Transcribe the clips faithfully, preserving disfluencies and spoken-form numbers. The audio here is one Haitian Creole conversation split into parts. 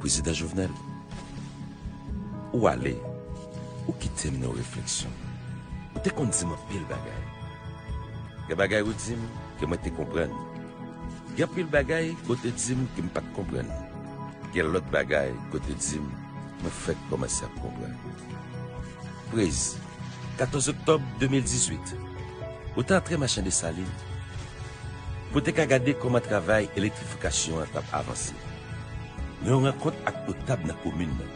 Prezidan Jovenel, ou ale, ou kite m nan yon refleksyon. Ou te konn di m anpil bagay. Gen bagay ou di m ke mwen te konprann. Gen anpil bagay ke w te di m ke m pa t konprann. Gen lòt bagay ke w te di m, mwen fèk kòmanse ap konprann. Prez, katòz oktòb de mil dizuit, ou te antre Machan Desalin pou te ka gade kòman travay elektrifikasyon an t ap avanse. Nan yon rankont ak notab nan komin nan,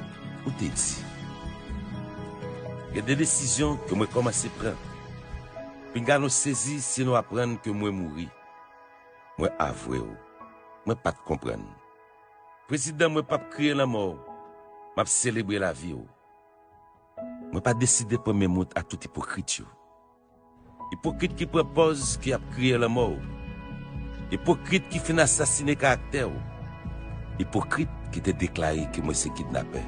ou te di, gen de desizyon ke mwen kòmanse pran. Pinga nou sezi si nou aprann ke mwen mouri. Mwen avwe w, mwen pa t konprann. Prezidan, mwen p ap kriye lanmò w, m ap selebre lavi w. Mwen pa deside pran men mout a tout ipokrit yo. Ipokrit ki pran pòz ke y ap kriye lanmò w. Ipokrit ki fin asasine karaktè w. Ipokrit ki te deklare ke mwen se kidnapè.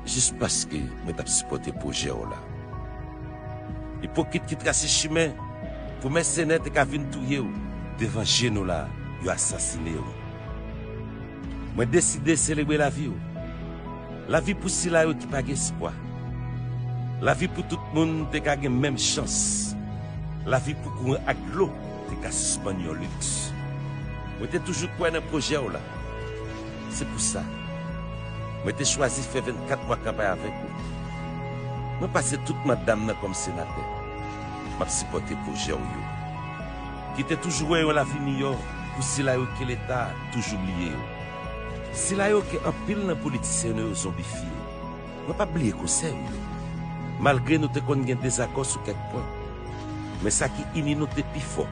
Jis paske mwen t ap sipòte pwojè w la. Ipokrit ki trase chimen pou mèsenè te ka vin touye w. Devan je nou la, yo asasine w. Mwen deside selebre lavi w. Lavi pou sila yo ki pa gen espwa. Lavi pou tout moun te ka gen menm chans. Lavi pou kouran ak dlo te ka sispann yon liks. Mwen te toujou kwè nan pwojè w la. Se pou sa, mwen te chwazi fè vennkat mwa kanpay avèk ou. Mwen pase tout manda m nan kòm senatè. M ap sipòte pwojè w yo, ki te toujou wè yon lavi miyò pou sila yo ke Leta toujou bliye yo. Sila yo ke anpil nan politisyen nou yo zonbifye. Mwen p ap bliye konsèy ou yo. Malgre nou te konn gen dezakò sou kèk pwen, men sa ki ini nou te pi fò.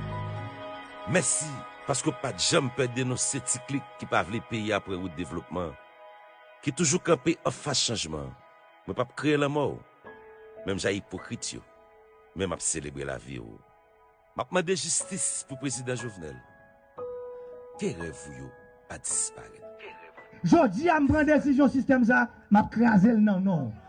Mèsi, paske w pa t janm pè denonse ti klik ki pa vle peyi a pran wout devlopman, ki toujou kanpe anfas chanjman. Mwen p ap kriye lanmò w, menm jan ipokrit yo, men m ap selebre lavi w. M ap mande jistis pou Prezidan Jovenel. Ke rèv ou yo pa disparèt. Jodi a, m pran desizyon sistèm sa, m ap kraze l nan non w.